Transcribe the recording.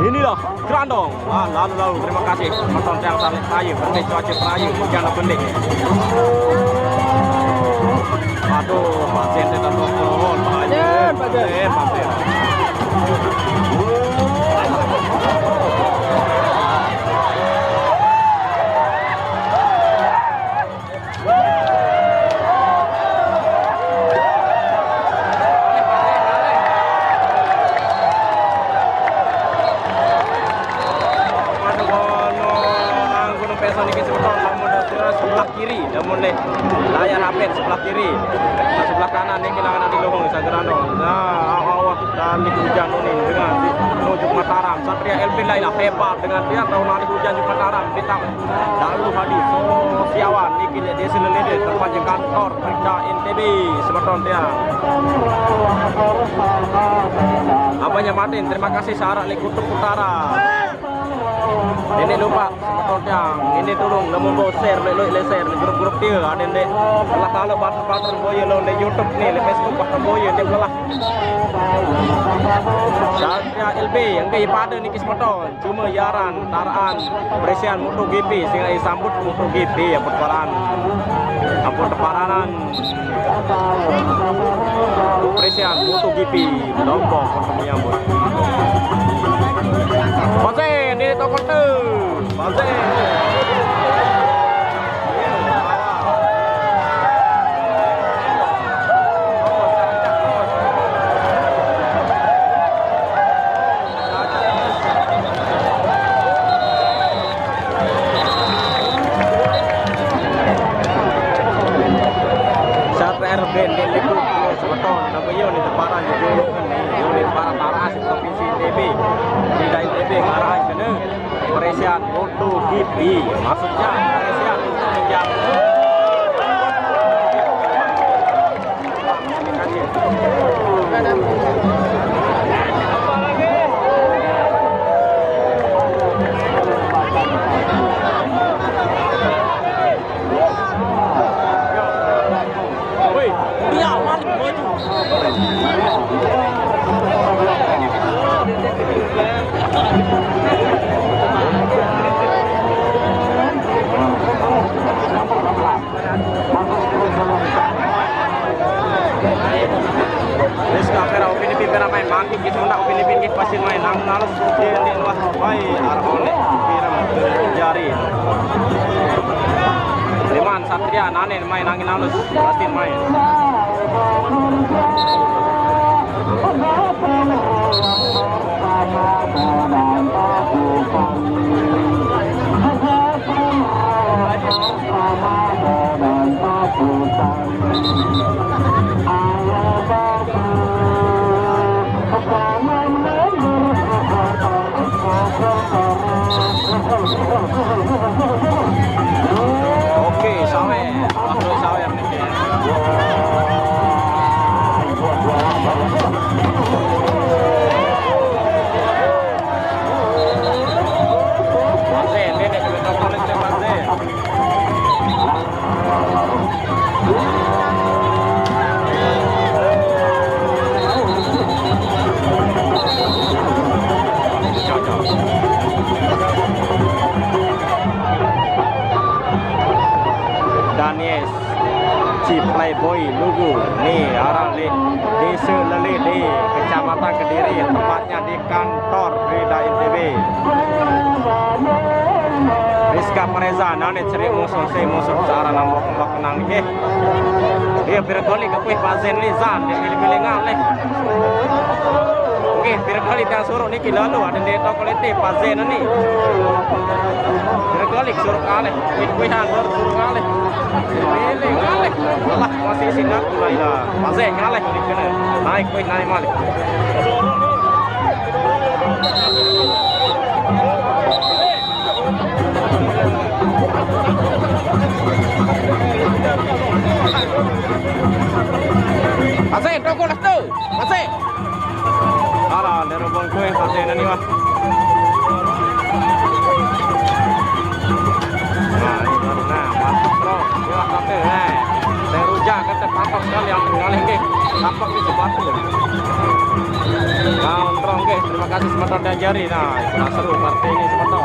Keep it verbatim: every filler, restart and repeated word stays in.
Inilah Gerandong. Wah, lalu-lalu. Terima kasih. Penonton yang sangat payu. Berhenti cuaca payu. Hujan apa ni? Aduh, pasien dia tak turun. Pasien, pasien. Pasien, pasien. Sebelah kiri, namun leh layar H P sebelah kiri. Nah, sebelah kanan ni kehilangan di lohong Sagerandong. Nah, awak-awak tali hujan ni dengan si menuju Mataram. Satria L P Laila hebat dengan dia tahu lari hujan di Mataram. Bintang Lalu Hadi Sosiawan ni kini desa Lelede, tempatnya kantor Perda N T B semeton tiang. Abahnya Martin, terima kasih syarat leh Kutub Utara. Ini lupa semeton tiang. Ini tulung namun bau share leh leh share grup-grup dia ada dek. Telah kalau batur-batur boya lo di YouTube ni, di Facebook batur boya dek lelah. Satria L B yang ke pada ni semeton. Cuma yaran, taraan, peresian MotoGP, sehingga disambut MotoGP, ampun paran. Ampun teparanan. Peresian MotoGP, Lombok, untuk menyambut. Pasen, ini toko tu. Pasen. Sat R B N D Liku, semeton, nama yo ni teparan di Jolo ni, yo ni teparan tarah si provinsi N T B, di daerah N T B, ngarah kena peresian MotoGP, maksudnya peresian untuk menjaga. Woi, dia malik maju. Rizka Fera, Upin Ipin Fera main, makin gitu ndak Upin Ipin gitu pasti main, nang nalus dia di luar, wai, arah oleh, Fera, jari. Liman Satria, nane main angin halus, pasti main. Oke, sawer. Masuk sawer nih. Masih, ini nih, kita coba nih, masih. Daniel, si Playboy Lugu, ni arah di Desa Lele di Kecamatan Kediri, tempatnya di kantor Rida N T B. Rizka Pereza, nane ceri musuh, si musuh searah nambok-nambok kenang ni. Dia bergolik ke kuih pazen ni, Zan, dia pilih-pilih ngalih. Oke, bergolik yang suruh ni kilo lu, ada di toko lete, pazen ni. Bergolik suruh kalih, kuih-kuihan baru suruh kalih. Pilih kalih. Lah, masih sinar, lah, pazen kalih, ni kena. Naik kuih, naik malik. Asik, tunggu lah tu. Asik. Alah, dia rombong tu, eh, pasal ni, wah. Nah, ini baru, nah, masuk terus. Dia lah kata, eh. Saya rujak kata patah sekali. Pak, ini sepatu. Nah, terus, oke, terima kasih semeton diajari. Nah, kurang seru partai ini semeton.